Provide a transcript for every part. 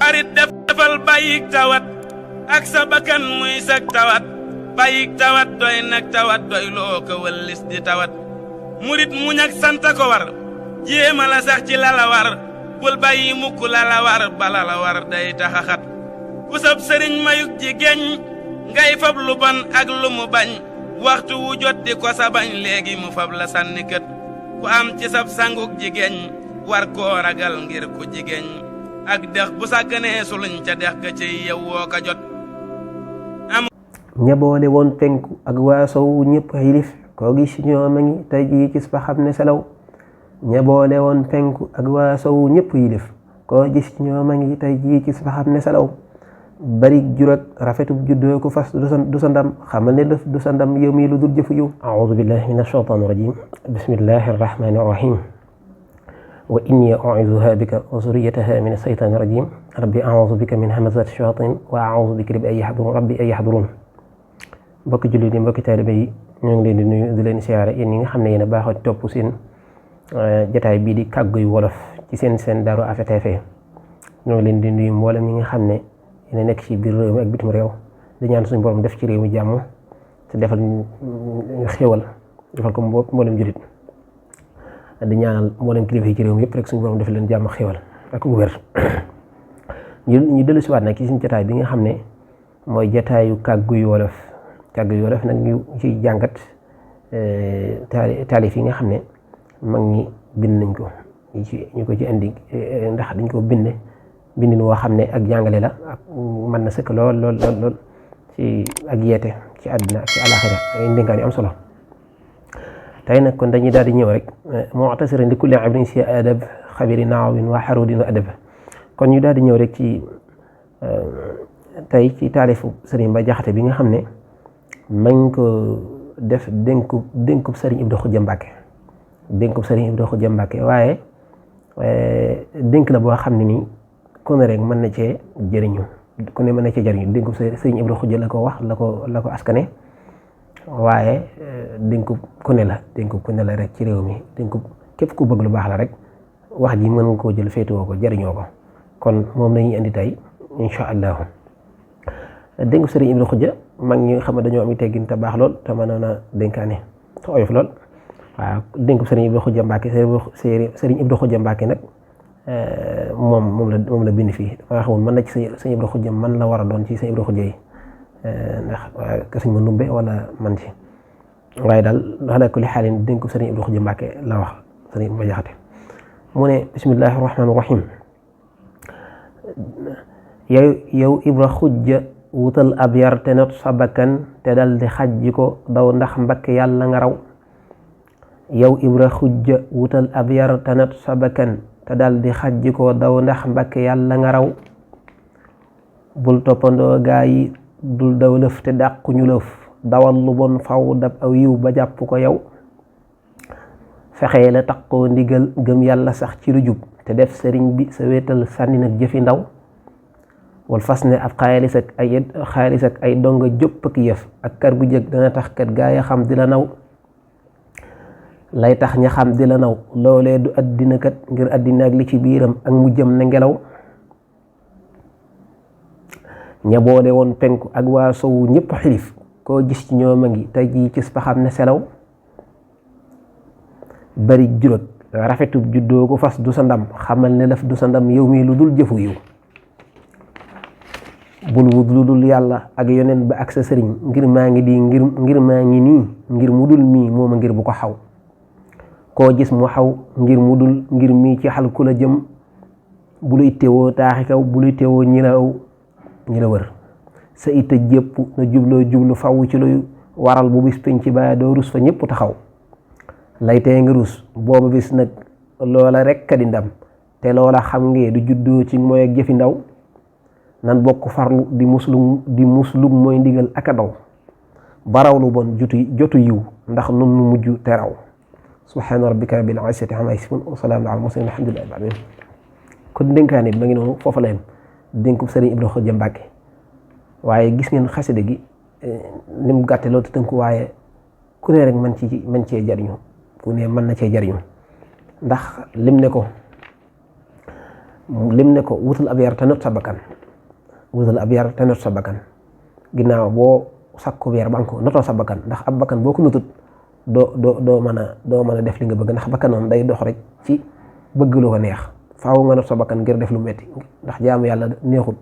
xarit defal bàyyik tawat ak sa bakkan muy sak tawat bàyyik tawat doy nag tawat doy loo ko wëllis di tawat murit muñ ak santa ko war jéema la sax ci lala war bul bàyyi mukk lala war bala la war day taxaxat ku sab sëriñ mayuk ji geñ ngay fab lu bon ak lu mu bañ waxtu wu jot di ko sa bañ léegi mu fab la sànni kët ku am ci sab sanguk jigéen war koo ragal ngir ku jigéen ak dex bu sàgganee suluñ ca dex ga ci yow woo ka jot ñaboole woon penku ak waa sow ñëpp xilif koo gis ñoom a ngi tey jii gis ba xam ne selaw ñaboole woon penku ak waa sow ñëpp yilif koo gis ñoom a ngi tey jii gis ba xam ne selaw bari jurak rafetub juddoo ko fas du sa ndam xamal ne def du sa ndam yow mi lu dul jëfu yow a'udhu billahi minash shaitanir rajim bismillahir rahmanir rahim wa inni u'idhuha bika wa zurriyyataha minash shaitanir rajim rabbi a'udhu bika min hamazati shayatin wa a'udhu bika rabbi ay yahdurun mbokki jullit yi mbokki taalibe yi ñoo ngi leen di nuyu di leen siyaare yéen ñi nga xam ne yéen a baaxoo topp seen jotaay bii di kàgguy wolof ci seen Darou Afia TV ñoo ngi leen di nuyu mboolem ñi nga xam ne yéen a nekk ci biir réew mi ak bitim réew di ñaan suñu borom def ci réew mi jàmm te defal ñu xéwal defal ko mboolem jullit di ñaanal mboolem kilifa yi ci réew mi yëpp rek suñu borom def leen jàmm xéwal ak wér ñu dellu si waat nag ci suñu jotaay bi nga xam ne mooy jotaayu kàgguy wolof nag ñu ci jàngat taalif yi nga xam ne mag ñi bind nañ ko ñu ko ci indi ndax dañ ko bindin woo xam ne ak jàngale la ak mën na sëkk lool ci ak yeete ci àddina ak ci alaxira ay ndénkaan yu am solo tey nag kon dañuy daal di ñëw rek mu'tasiran li kulli abrin si adab xabiri naawin wa xarudin wa adab kon ñu daal di ñëw rek ci tey ci taalifu Sëriñ Ba Jaxate bi nga xam ne mañ ko def dénkub Sëriñ Ibra Xuja Mbàkke waaye dénk la boo xam ne nii ku ne rek mën na cee jëriñu dénkub Sëriñ Ibra Xuja la ko wax la ko askane waaye dénkub ku ne la rek ci réew mi dénkub képp ku bëgg lu baax la rek wax ji mën nga koo jël féetewoo ko jëriñoo ko kon moom lañuy indi tey incha allahu dénkub Sëriñ Ibra Xuja mag ñi xam ne dañoo am teggin te baax lool te mënoon a dénkaane te oyof lool waaw dénkub Sëriñ Ibra Xuja Mbàkke Sëriñ Ibra Xuja Mbàkke nag moom la bind fii dama xamul mën na ci Sëriñ Ibra Xuja man la war a doon ci Sëriñ Ibra Xuja yi ndax ka Sëriñ ma numbe wala man ci waaye daal ala kulli xaalin dénkub Sëriñ Ibra Xuja Mbàkke la wax Sëriñ Ba Jaxate mu ne bismillahi rahmaani rahim yow Ibra Xuja wutal ab yar te not sa bakkan te dal di xajji ko daw ndax mbakk yàlla nga raw yow Ibra Xuja wutal ab yar te not sa bakkan te dal di xajji ko daw ndax mbakk yàlla nga raw bul toppandoo gaa yi dul daw lëf te dàqu ñu lëf dawal lu bon faw dab aw yiw ba jàpp ko yow fexee la taqoo ndigal gëm yàlla sax ci lu jub te def sëriñ bi sa wéetal sànni nag jëfi ndaw wal fas ne ab xaalis ak ay donga jópp ak yëf ak kar gu jëg dana tax kat gaa ya xam di la naw lay tax ña xam di la naw loolee du addina kat ngir addina ak li ci biiram ak mu jëm na ngelaw ña boole woon penku ak waa sowu ñëpp xilif koo gis ci ñoom a ngi tey jii gis ba xam ne selaw bari juróot rafetub juddoo ko fas du sa ndam xamal ne laf du sa ndam yow mi lu dul jëfu yiw bul wut lu dul yàlla ak yoneen ba ak sa sëriñ ngir maa ngi nii ngir mu dul mii mooma ngir bu ko xaw koo gis mu xaw ngir mu dul ngir mii ci xal ku la jëm bu luy teewoo taaxi kaw bu luy teewoo ñi la wër sa ita jépp na jublu faw ci luy waral bu bis penc ba doo rus fa ñëpp taxaw lay tee nga rus booba bis nag loola rekk di ndam te loola xam ngee du juddoo ci mooy ak jëfi ndaw nan bokk farlu di muslum mooy ndigal ak a daw baraw lu bon jotu yiw ndax nun nu mujj te raw subhaana rabbika rabbil izzati ammaa yasifuun wa salaamun alal mursaliin walhamdulillaahi rabbil aalamiin kon dénkaane bi ma ngi noonu foofu la yem dénkub Sëriñ Ibra Xuja Mbàkke waaye gis ngeen xasida gi ni mu gàtte loolu te tënku waaye ku ne rek mën cee jariñu ku ne mën na cee jariñu ndax lim ne ko lim ne ko wutal ab yar te not sa bakkan wutal ab yar te not sa bakkan ginnaaw boo sakku yar ba ko notoo sa bakkan ndax ab bakkan boo ko notut doo mën a def li nga bëgg ndax bakkan moom day dox rek ci bëgg lu ko neex faaw nga not sa bakkan ngir def lu metti ndax jaamu yàlla neexut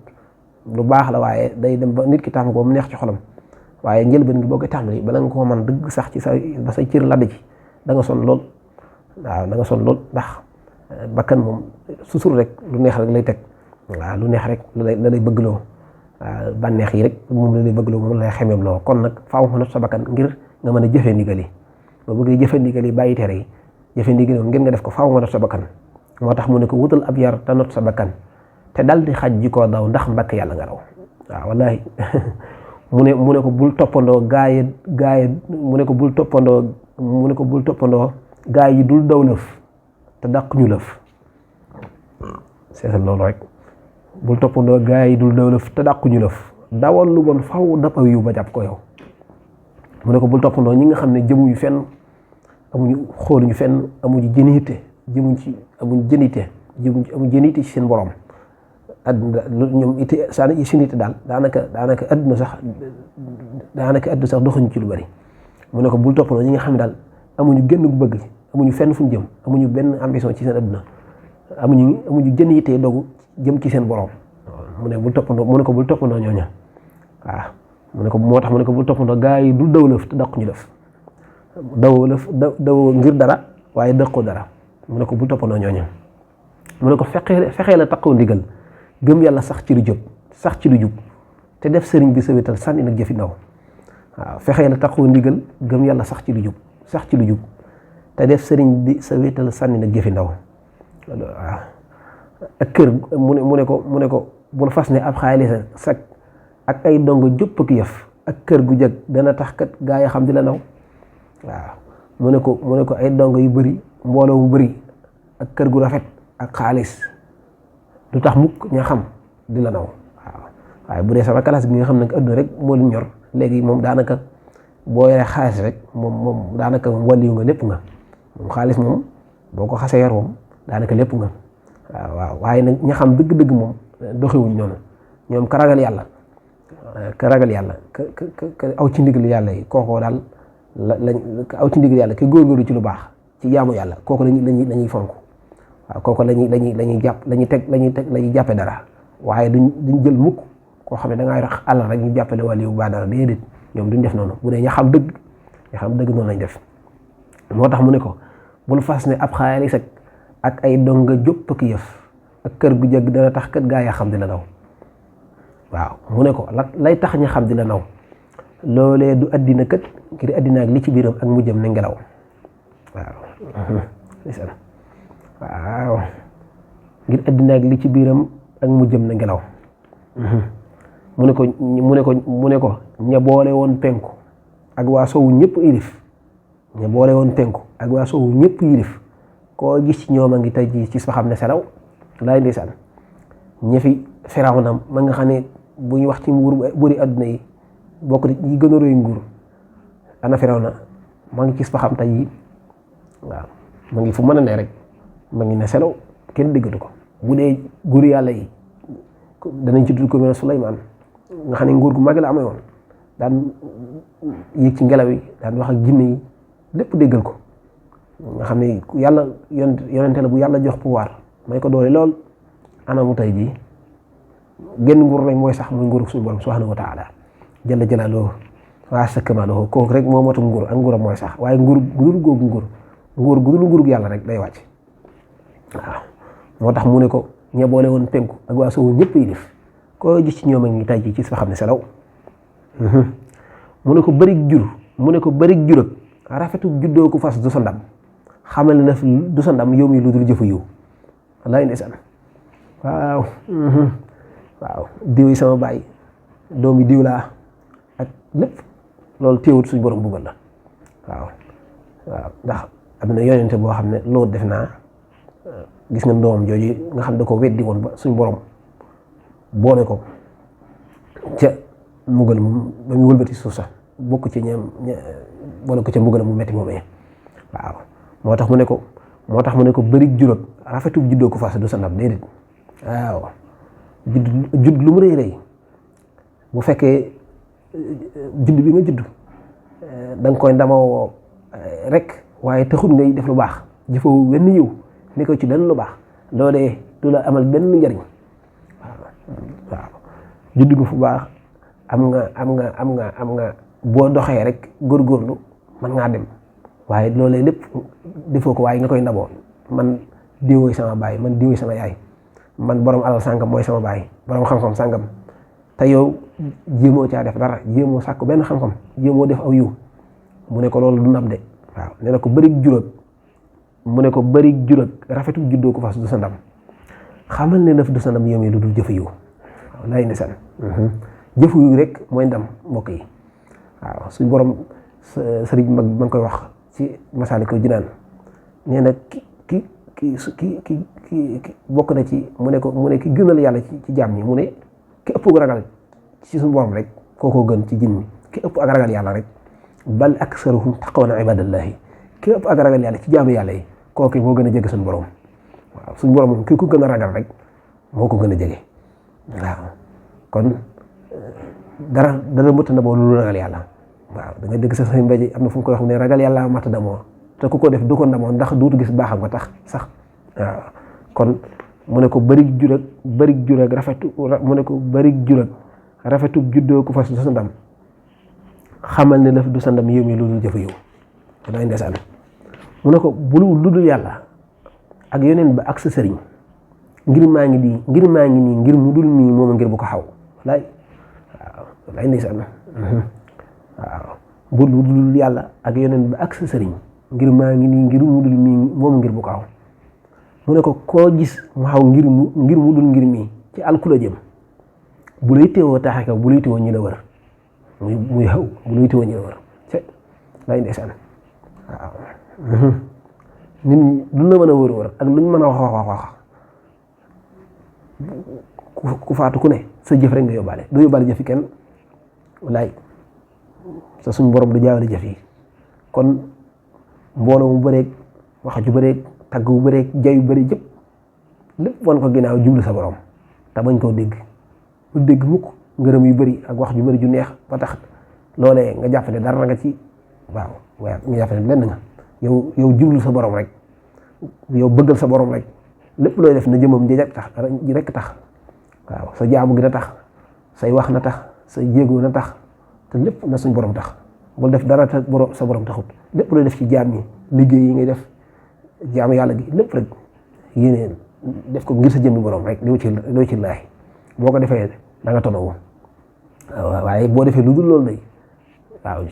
lu baax la waaye day dem ba nit ki tàmm ko mu neex ci xolam waaye njëlbeen gi boo koy tàmbali bala nga koo mën dëgg sax ci ba say cër ladd ci da nga son lool waaw da nga son lool ndax bakkan moom susul rek lu neex rek lay teg waaw lu neex rek la lay bëggloo waaw bànneex yi rek moom la lay bëggloo moom la lay xemeem loo kon nag faaw nga not sa bakkan ngir nga mën a jëfee ndigal yi boo bëggee jëfee ndigal yi bàyyi tere yi jëfee ndigal ngir nga def ko faaw nga not sa bakkan moo tax mu ne ko wutal ab yar te not sa bakkan te dal di xaj ji koo daw ndax mbakk yàlla nga raw waaw wallahi mu ne ko bul toppandoo gaaye mu ne ko bul toppandoo gaay yi dul daw lëf te dàq ñu lëf seetal loolu rek bul toppandoo gaay yi dul daw lëf te dàq ñu lëf dawal lu bon faw dappa yu ba jàpp ko yow mu ne ko bul toppandoo ñi nga xam ne jëmuñu fenn amuñu xooluñu fenn amuñu jëniite amuñu jëniite ci seen borom adduna ñoom ite saa yi seen ite daal daanaka adduna sax doxuñu ci lu bari mu ne ko bul toppandoo ñi nga xam ne daal amuñu génn gu bëgg amuñu fenn fuñ jëm amuñu benn ambition ci seen adduna amuñu jën yitee dogu jëm ci seen borom mu ne ko bul toppandoo ñooña waaw moo tax mu ne ko bul toppandoo gaa yi du daw lëf te daq ñu lëf daw ngir dara waaye dëqoo dara mu ne ko bul toppandoo ñooña mu ne ko fexee la taqoo ndigal gëm yàlla sax ci lu jub te def sëriñ bi sa wétal sànni nag jëfi ndaw waaw fexee la taqoo ndigal gëm yàlla sax ci lu jub te def sëriñ bi sa wétal sànni nag jëfi ndaw waaw ak kër mu ne ko bul fas ne ab xaalis sag ak ay dongo jëpp ak yëf ak kër gu jëg dana tax kat gaa yi xam di la naw waaw mu ne ko ay dongo yu bëri mbooloo mu bëri ak kër gu rafet ak xaalis du tax mukk ña xam di la naw waaw waaye bu dee sama classe bi nga xam ne adduna rek moo leen ñor léegi moom daanaka boo yoree xaalis rek moom daanaka moom wàlliyu nga lépp nga moom xaalis moom boo ko xasee yor moom daanaka lépp nga waaw waaye nag ña xam dëgg-dëgg moom doxiwuñ noonu ñoom ka ragal yàlla ka aw ci ndigal yàlla yi kooko daal aw ci ndigal yàlla ki góorgóorlu ci lu baax ci jaamu yàlla kooku lañuy fonk waaw kooku lañuy jàppe dara waaye duñ jël mukk koo xam ne da ngaa yor àll rek ñu jàppale wàllu bu baax dara déedéet ñoom duñ def noonu bu dee ña xam dëgg noonu lañ def moo tax mu ne ko bul fas ne ab xaalis ak ay donga jópp ak yëf ak kër gu jëgg dana tax kat gaa yaa xam di la naw waaw mu ne ko lay tax ña xam di la naw loolee du addina kat ngir addina ak li ci biiram ak mujjam ne ngelaw waaw ngir addina ak li ci biiram ak mujjam ne ngelaw mu ne ko ña boole woon penku ak waa sowu ñëpp yilif koo gis ci ñoom a ngi tey ji ci sa xam ne selaw laay ndeysaan ñi fi Firawna ma nga xam ne bu ñu wax ci buuri adduna yi bokk yi gën a rëy nguur ana Firawna ma ngi ci sa xam tey yi waaw ma ngi fu mën a ne rek ma ngi ne selaw kenn déggatu ko bu dee nguur yàlla yi danañ ci tudd ko mel Suleymaan nga xam ne nguur gu mag la amee woon daan yéeg ci ngelaw yi daan wax ak jinne yi lépp déggal ko nga xam ne yàlla yonente la bu yàlla jox pouvoir may ko doole lool anamu tey jii genn nguur rek mooy sax muy nguur suñu borom subhanahu wa taala jalla jalaaluhu wa azza kamaaluhu kooku rek moo matu nguur ak nguuram mooy sax waaye nguur gudul googu nguur gudul nguurug yàlla rek day wàcc waaw moo tax mu ne ko ña boole woon penku ak waa sowu ñëpp yi def koo gis ci ñoom a ngi tey jii ci sa xam ne salaw mu ne ko bërig jur ak rafetu juddoo ko fas du sa ndam xamal na du sa ndam yow mi lu dul jëfu yiw wallaay ndeysaan waaw diw yi sama baay doomi diw laa ak lépp loolu téewut suñ borom buggal la waaw ndax am na yonente boo xam ne loolu def naa gis nga doomam jooju nga xam da ko weddi woon ba suñ borom boole ko ca mbugal mu ba mu wëlbati suuf sax bokk ci boole ko ca mbugal mu metti moomee waaw moo tax mu ne ko bëri juróom rafetu juddoo ko fas du sa ndam déedéet waaw judd lu mu rëy rëy bu fekkee judd bi nga judd da nga koy ndamoo rek waaye taxul ngay def lu baax jëfoo wenn yiw ne ko ci lenn lu baax loolee du la amal benn njariñ waaw judd nga fu baax am nga boo doxee rek góorgóorlu mën ngaa dem waaye loolee lépp defoo ko waaye nga koy ndamoo man diwooy sama baay man diwooy sama yaay man borom alal sàngam mooy sama baay borom xam-xam sàngam te yow jéemoo caa def dara jéemoo sàkk benn xam-xam jéemoo def aw yiw mu ne ko loolu du ndam de waaw nee na ko bërig juróog mu ne ko bërig juróog rafetu juddoo ko fas du sa ndam xamal ne daf du sa ndam yow mi lu dul jëfu yiw waaw lay ndeysaan jëfu yiw rek mooy ndam mbokk yi waaw suñ borom sëriñ mag ma ngi koy wax ci Masaalikul Jinaan nee na ki bokk na ci mu ne ki gënal yàlla ci jaam ñi mu ne ki ëpp ragal ci suñu borom rek kookoo gën ci jinn ñi ki ëpp ak ragal yàlla rek bal aksaruhum taqawna ibadallahi ki ëpp ak ragal yàlla ci jaamu yàlla yi kooku moo gën a jege suñu borom waaw suñu borom moom ki ko gën a ragal rek moo ko gën a jege waaw kon dara mëtt na moo lu ragal yàlla waaw da nga dégg sa sëñ Mbay am na fu mu koy wax ne ragal yàlla mat damoo te ku ko def du ko ndamoo ndax duutu gis baaxam nga tax sax waaw kon mu ne ko bërig jur ak rafetu mu ne ko bërig jur ak rafetu juddoo ko fas du sa ndam xamal ne laf du sa ndam yow mi lu dul jëfu yow day ndeysaan mu ne ko bulu lu dul yàlla ak yeneen ba ak sa sëriñ ngir maa ngi nii ngir mu dul nii moom ngir bu ko xaw lay waaw lay ndeysaan waaw bu lu dul yàlla ak yeneen ba ak sa sëriñ ngir maa ngi nii ngir mu dul nii moom ngir bu ko xaw mu ne ko koo gis mu xaw ngir mu dul ngir mii ci alkula jëm bu lay teewoo taaxe kaw bu lay teewoo ñi la wër muy xaw bu lay teewoo ñi la wër ce lay ndeysaan waaw nit ñi lu la mën a wër ak luñ mën a wax ku faatu ku ne sa jëf rek nga yóbbaale du yóbbaale jëfi kenn wallaay sa suñ borom du jaawale jëf yi kon mbooloo mu bëreeg wax ju bëreeg tagg bu bëreeg jayu bëri jëpp lépp wan ko ginnaaw jublu sa borom te bañ koo dégg bu dégg mukk ngërëm yu bëri ak wax ju bëri ju neex ba tax loolee nga jàpp ne dara nga ci waaw nga jàpp ne lenn nga yow jublu sa borom rek yow bëggal sa borom rek lépp looy def na jëmam ji rek tax waaw sa jaamu gi na tax say wax na tax sa jéego na tax te lépp na suñ borom tax bul def dara te sa borom taxut lépp looy def ci jaam ñi liggéey yi ngay def jaamu yàlla gi lépp rek yéene def ko ngir sa jëmmi borom rek loo ci laay boo ko defee da nga tonawu waaw waaye boo defee lu dul loolu day waaw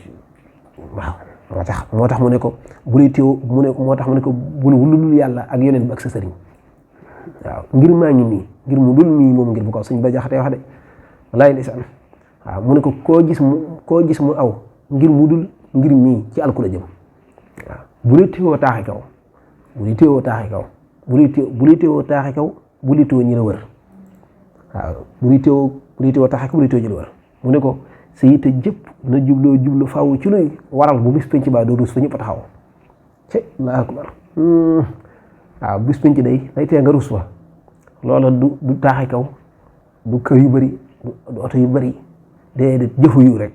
moo tax mu ne ko bul teew moo tax mu ne ko bul wulul yàlla ak yeneen bi ak sa sëriñ waaw ngir maa ngi nii ngir mu dul nii moom ngir bu ko suñ ba jaxatee wax de walaay ndeysaan waaw mu ne ko koo gis mu aw ngir mu dul ngir mii ci alku la jëm waaw bu lay teewoo taaxi kaw bu lay teewoo taaxi kaw bu lay teewoo taaxi kaw bu lay teewoo ñi la wër waaw bu lay teewoo taaxi kaw bu lay teewoo ñi la wër mu ne ko sa yitte jëpp na jublu faaw ci luy waral bu bis penc baa doo ruus fa ñëpp taxaw ci Allahu akbar waaw bis penc day tee nga ruus fa loola du taaxi kaw du kër yu bëri du oto yu bëri déedéet jëfu yu rek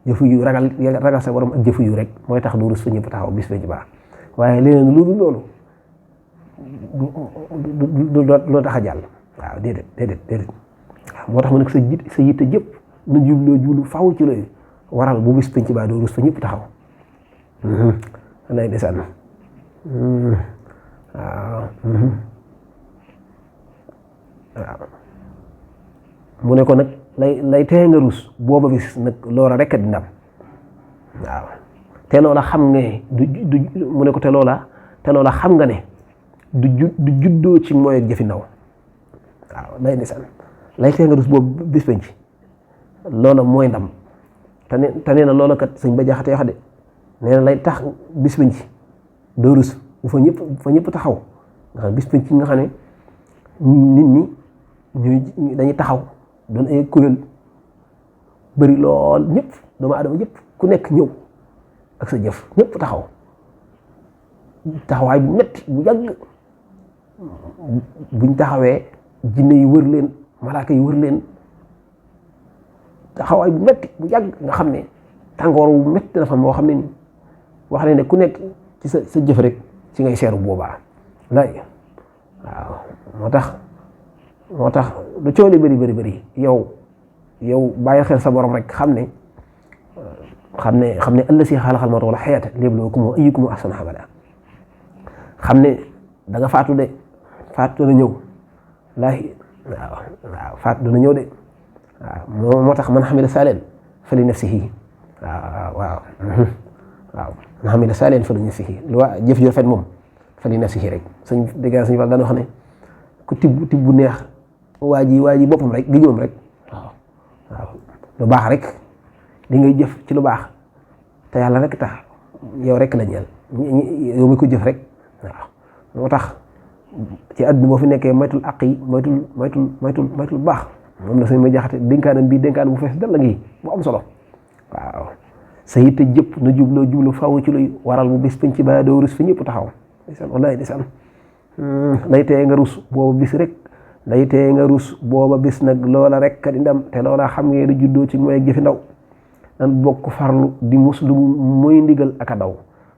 jëfu yu ragal sa borom ak jëfu yu rek mooy tax du ruus fa ñëpp taxaw bis penc baa waaye leneen lu dul loolu loo tax a jàll waaw déedéet waaw moo tax mu nekk sa yitte jëpp na jublu faaw ci looy waral bu bis penc baa doo rus fa ñëpp taxaw lay desaan waaw mu ne ko nag lay tee nga rus booba bis nag loola rek di ndam waaw te loola xam nga mu ne ko te loola xam nga ne du juddoo ci mooy ak jëfi ndaw waaw lay desaan lay tee nga rus boobu bis penc loola mooy ndam te nee na loola kat sëñ ba jaxate wax de nee na lay tax bis penc doo rus bu fa ñëpp taxaw nga xam bis penc nga xam ne nit ñi dañuy taxaw doon ay kuréel bëri lool ñëpp doomu aadama yëpp ku nekk ñëw ak sa jëf ñëpp taxawaay bu metti bu yàgg buñ taxawee jinne yi wër leen malaaka yi wër leen taxawaay bu métti bu yàgg nga xam ne tàngoor wu métti na fa moo xam ne ni wax ne ku nekk ci sa jëf rek ci ngay seeru boobaa lay waaw moo tax lu coow li bëri yow bàyyi xel sa borom rek xam ne allasi xalaqal mawta wal xayaata liyabluwakum ayyukum ahsanu amala xam ne da nga faatu de faatu dana ñëw laahi waaw faatu dana ñëw de waaw moo tax man xamila saaleen fa li nafsihi waaw man xamila saaleen fa li nafsihi lu waa jëf ju rafet moom fa li nafsihi rek sëñ dégg sëñ Fall daan wax ne ku tibb bu neex waa ji boppam rek gi ñoom rek waaw lu baax rek li ngay jëf ci lu baax te yàlla rek tax yow rek la ñeel yow mi ko jëf rek waaw moo tax ci àdduna boo fi nekkee moytul àq yi moytul baax moom la sëñ ma jaxate dénkaanam bii dénkaan bu fees dal la ngi bu am solo waaw sa yitte jëpp na jublu faw ci luy waral bu bis penc ba doo rus fi ñëpp taxaw ndeysaan wallaay ndeysaan lay teye nga rus booba bis rek lay teye nga rus booba bis nag loola rek ka di ndam te loola xam ngeen di juddoo ci mooy jëfi ndaw nan bokk farlu di muslu muy ndigal ak a daw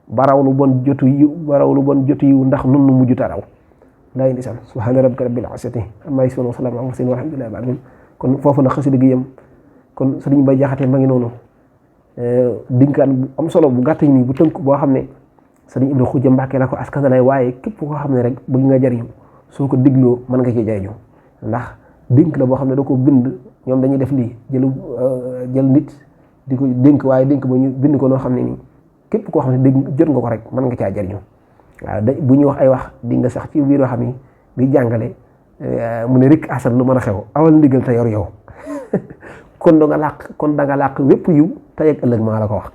baraw lu bon jotu yiw ndax nun nu mujj taraw laay ndeysaan subhaana rabbika rabbil izzati ammaa yasifuun wa salaamun alal mursaliin walhamdulillaahi rabbil aalamiin kon foofu la xasida gi yem kon sëriñ Bay Jaxate ma ngi noonu dinkaan bu am solo bu gàtt nii bu tënk boo xam ne sëriñ Ibra Xuuja Mbàkke la ko askanale waaye képp koo xam ne rek bëgg nga jariñu soo ko dégloo mën nga ci jariñu ndax dénk la boo xam ne da ko bind ñoom dañuy def lii jël nit di ko dénk waaye dénk ba ñu bind ko noo xam ne nii képp koo xam ne dégg jot nga ko rek mën nga caa jariñu waaw bu ñuy wax ay wax di nga sax ci biir waxam yi bi jàngale mu ne rek asan lu mën a xew awal ndigal te yor yow kon da nga làq wépp yiw tey ak ëllëg maa la ko wax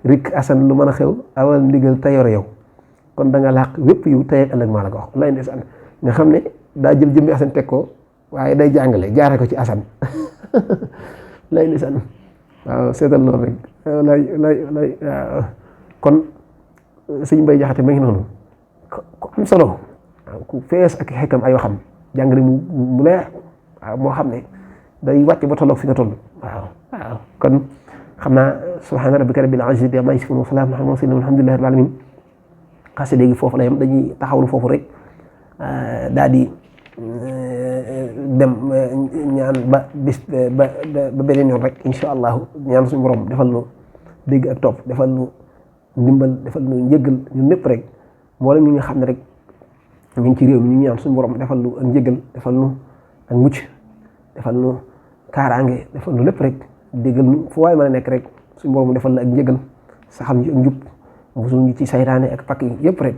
rek asan lu mën a xew awal ndigal te yor yow kon da nga làq wépp yiw tey ak ëllëg maa la ko wax lay ndeysaan nga xam ne daa jël jëmmi asan teg ko waaye day jàngale jaare ko ci asan lay ndeysaan waaw seetal loolu rek lay kon sëñ Bay Jaxate ma ngi noonu ku am solo ku fees ak xekkam ay waxam jàngale mu leer waaw moo xam ne day wàcc ba tolloog fi nga toll waaw kon xam naa subhaana rabbika rabbil izzati ammaa yasifuun wa salaamun alal mursaliin walhamdulillaahi rabbil aalamiin xasida gi foofu la yem dañuy taxawlu foofu rek daal di dem ñaan ba bis ba beneen yoon rek incha allahu ñaan suñu borom defal nu dégg ak topp defal nu ndimbal defal nu njëggal ñun ñëpp rek mboolem ñi nga xam ne rek ñu ngi ci réew mi ñu ñaan suñu borom defal nu ak njëggal defal nu ak mucc defal nu kaaraange defal nu lépp rek déggal nu fu waay mën a nekk rek suñu borom defal la ak njëggal saxal ñu ak njub musul ñu ci saytaane ak pakk yi yëpp rek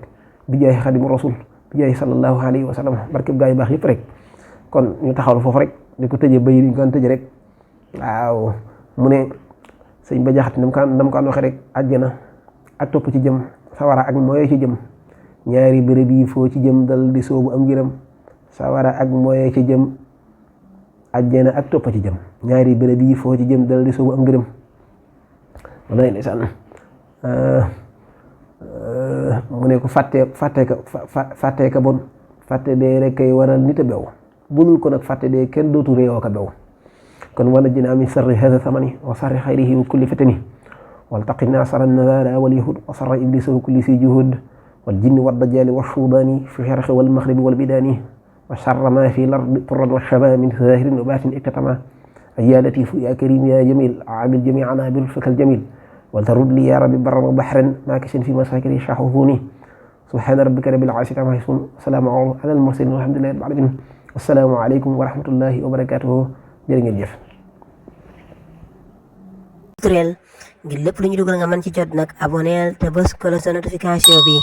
bi jaay xadimu rasul bi jaay sallallahu alayhi wa sallam barkeb gaa yu baax yëpp rek kon ñu taxawlu foofu rek di ko tëjee bay ñu ko tëjee rek waaw mu ne sëñ Ba Jaxate nam ko waxee rek àjjana ak topp ci jëm sawara ak mooy ci jëm ñaari béréb yi foo ci jëm dal di soobu am ngërëm sawara ak mooy ci jëm àjjana ak topp ci jëm ñaari béréb yi foo ci jëm dal di soobu am ngërëm wala ndeysaan mu ne ko fàtte ka bon fàtte dee rek kay waral nit a bew bulul ko nag fàtte dee kenn dootu réewoo ka bew kon wana jinaa min sarri hada samani wa sarri xayrihi wa kulli fitani waltaqi nasara nadara wal yahud wa sarra iblisa wa kulli si juhud wal jinni wad dajjali wa shuudani fi sharqi wal maghribi wal bidani wa sharra ma fi lardi turran wa shaba min zahirin wa batin iktatama ya latifu ya karim ya jamil aamil jamiana bil fikal jamil wal tarud li ya rabbi barran wa bahran makisin fi masakiri shahufuni subhana rabbika rabbil izzati amma yasifun salamun ala al mursalin walhamdulillahi rabbil alamin assalaamu aleykum wa rahmatullahi wa barakatuhu jërë ngeen jëf ngir lépp lu ñu dugal nga mën ci jot nag aboneel te bës ko la sa notification bi